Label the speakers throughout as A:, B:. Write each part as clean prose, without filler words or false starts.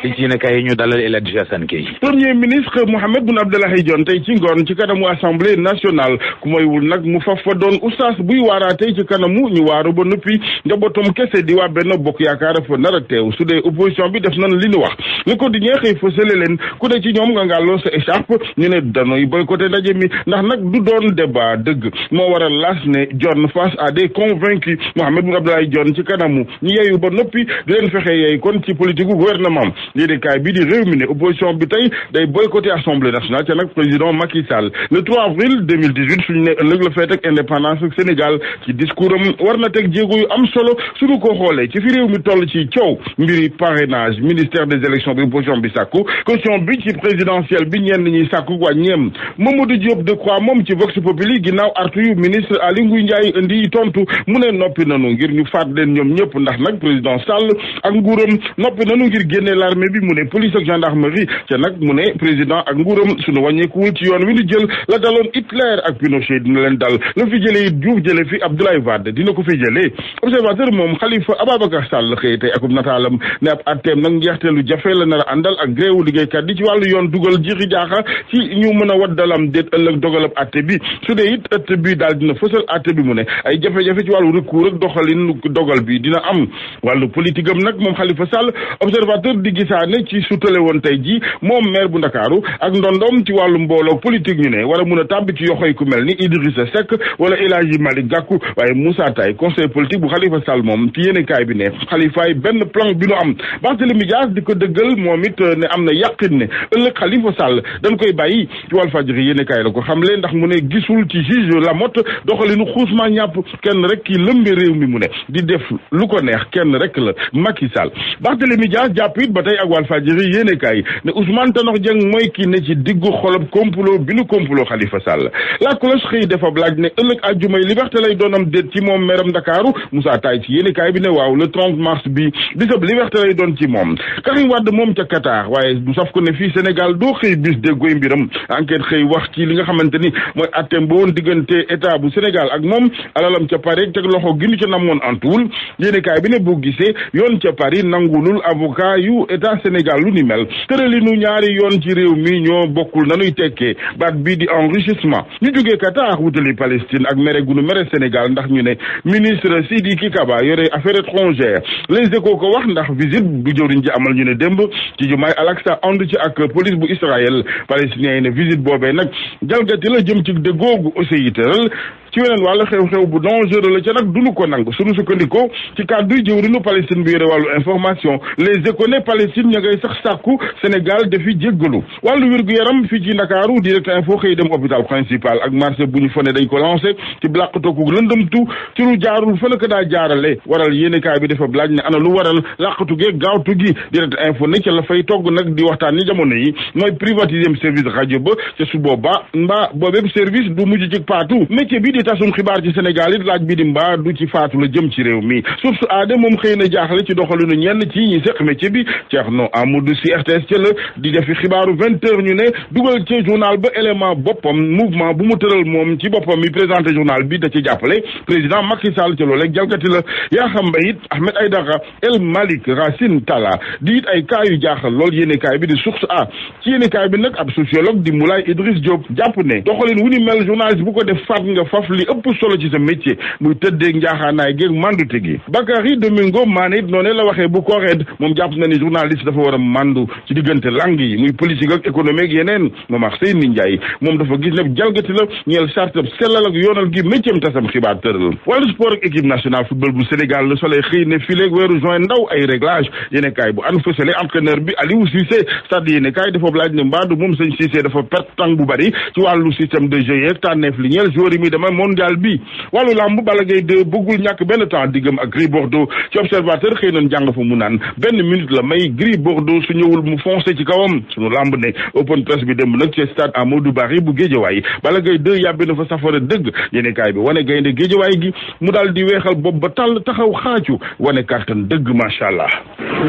A: li ci yéen kay ñu dalal El Hadji Assane Gueye.
B: Premier ministre Mahammed Boun Abdallah Dionne tey ci ngoon ci kanamu assemblée nationale ku moywul nag mu faf fa doon oustaz buy waaraatee ci kanamu ñu waaru ba noppi njabootam kese di waa Benno Bokk Yaakaar fa nar a teew su dee opposition bi def nan li ñu wax Le Quotidien xëy fësale leen ku ne ci ñoom nga ngàlloo sa écharpe ñu ne danoy boycotté ndaje mi ndax nag du doon débat dëgg moo waral laas ne Dionne face à des convaincus Mahammed Boun Abdallah Dionne ci kanamu ñu yeeyu ba noppi di leen fexe yeey kon ci politique gu gouvernement yéenekaay bi di réew mi ne opposition bi tey day boycotté assemblée nationale ca nag président Macky Sall le 3 avril 2018 suñu ne ëllëg la fête ak indépendance ak Sénégal ci discours am war na teg jéego yu am solo suñu ko xoolee ci fi réew mi toll ci coow mbiri parrainage ministère des élections bi opposition bi sàkku caution bi ci présidentielle bi ñenn ñi sàkku wàññeem Mamadou Diop Decroix moom ci Vox Populi ginnaaw artu yu ministre Aly Ngouille Ndiaye indi tontu mu ne noppi nanu ngir ñu faat leen ñoom ñëpp ndax nag président Sall ak nguuram noppi nanu ngir génne l'armée bi mu ne police ak gendarmerie ca nag mu ne président ak nguuram suñu wàññeekuwul ci yoon wi ñu jël la daloon Hitler ak Pinochet dina leen dal la fi jëlee it Diouf jële fi Abdoulaye Wade dina ko fi jëlee observateur moom Khalifa Ababacar Sall xëy tey akub nataalam ne ab atteem nag njeexteelu jafe la nar a àndal ak gréewu liggéeykat yi ci wàllu yoon dugal jixi jaaxa ci ñu mën a waddalam déet ëllëg dogalab atte bi su dee it ëtt bi daal dina fësal atte bi mu ne ay jafe-jafe ci wàllu recours ak doxalin dogal bi dina am wàllu politique am nag moom Khalifa Sall observateur di gisaane ci sutale woon tey ji moom maire bu Ndakaaru ak ndondoom ci wàllu mbooloo politique ñu ne war a mun a tàbbi ci yoxoy ku mel ni Idrissa Seck wala El Hadji Malick Gakou waaye Moussa Taye conseil politique bu Khalifa Sall moom ci yéenekaay bi ne xalifaay benn plan bi nu am Barthélémy Dias di ko dëggal moom it ne am na yàqin ne ëllëg Khalifa Sall dañ koy bàyyi ci Walfadjri yéenekaay la ko xamle ndax mu ne gisul ci juge Lamotte doxalinu xuusma ñàpp kenn rek ki lëmbe réew mi mu ne di def lu ko neex kenn rek la Macky Sall Barthélémy Dias jàpp it ba tey ak Walfadjri yéenekaay ne Ousmane Tanor Dieng mooy ki ne ci diggu xolob complot bi nu complot Khalifa Sall la cloche xëy dafa laaj ne ëllëg àjjumay liberté lay doonam déet ci moom meram Ndakaaru Moussa Taye ci yéenekaay bi ne waaw le 30 mars bi bisab liberté lay doon ci moom Karim Wade moom ca Qatar waaye du saf ko ne fii Sénégal doo xëy bis déggoy mbiram enquête xëy wax ci li nga xamante ni mooy atteem ba woon diggante état bu Sénégal ak moom alalam ca Paris teg loxo gi nu ca namoon antuwul yéenekaay bi ne boo gisee yoon ca Paris nangulul avocat yu état Sénégal lu ni mel tëralinu ñaari yoon ci réew mi ñoo bokkul nanuy tekkee baat bii di enrichissement ñu jógee Qatar wutali Palestine ak mere gunu mere Sénégal ndax ñu ne ministre Sidiki Kaba yore affaires étrangères Les Échos ko wax ndax visite bu jëwriñ ji amal ñu ne démb ci jumaay Al-Aqsa ànd ci ak police bu Israël palestiniens yi ne visite boobee nag jalgati la jëm ci dëggoogu aussi tëral ci weneen wàllu xew-xew bu dangereux la ca nag duñu ko nangu suñu sukkandikoo ci kàdduy jëwriñu Palestine bi yore wàllu information Les Échos ne Palestine ña ngay sax sàkku Sénégal dafi jéggalu wàllu wér-gu-yaram fii ci Ndakaaru Direct Info xëy dem hôpital principal ak marché bu ñu fa ne dañ ko lancé ci làqatooku lëndëmtu ci lu jaarul fa la ko daa jaarale waral yéenekaay bi dafa laaj ne ana lu waral làqatu gi gaawtu gi Direct Info ne ca la fay togg nag di waxtaan ni jamono yi mooy privatiser service rajo ba ca su boobaa mbaa boobeeb service du mujj ci paatu métier bi di tasum xibaar ci Sénégal it laaj bi di mbaa du ci faatu la jëm ci réew mi suuf su aade moom xëy na jaaxle ci doxalinu ñenn ci ñi seq métier bi Thierno Amadou si RTS ca la di defi xibaaru 20 heures ñu ne dugal ci journal ba élément boppam mouvement bu mu tëral moom ci boppam mi présenté journal bi da ci jàppale président Macky Sall ca loolee jalgati la yaa xam ba it Ahmed Aïdara El Malick Racine Talla di it ay cas yu jaaxal lool yéenekaay bi di source a ci yéenekaay bi nag ab sociologue di Moulay Idriss Diop jàpp ne doxalin wu ni mel journaliste bu ko def faat nga faf li ëpp solo ci sa métier muy tëddeeg njaaxaanaay géeg mandute gi Bakary Domingo Mané it noonu la waxee bu koreed moom jàpp na ni journaliste dafa war a mandu ci diggante langue yi muy politique ak économique yeneen moom ak Seyni Ndiaye moom dafa gis ne jalgati la ñeel charte sellal ak yoonal gi métier tasam xibaar tëral wàllu sport ak équipe nationale football bu Sénégal Le Soleil xëy ne fileeg weeru juin ndaw ay réglage yéenekaay bu an fësale entraîneur bi Aliou Cissé stade yéenekaay dafa laaj ne mbaadu moom sëñ Cissé dafa perte temps bu bari ci wàllu système de jeu yeeg tànneef li ñeel joueur yi mi dama mondial bi wàllu làmb Balla Gaye 2 bëggul ñàkk benn temps diggam ak Gris Bordeaux ci observateur xëy nañ jàng fa mu naan benn minute la may Gris Bordeaux su ñëwul mu foncé ci kawam sunu làmb ne open press bi démb nag ci stade Amadou Barry bu Guédiawaye Balla Gaye 2 yàbbi na fa safara dëgg yéenekaay bi wane gaynde Guédiawaye gi mu daal di weexal bopp ba tàll taxaw xaacu wane kàttan dëgg macha allah.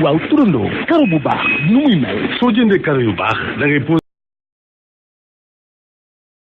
C: waaw turandoo karo bu baax nu muy mel.
D: soo jëndee karo yu baax da ngay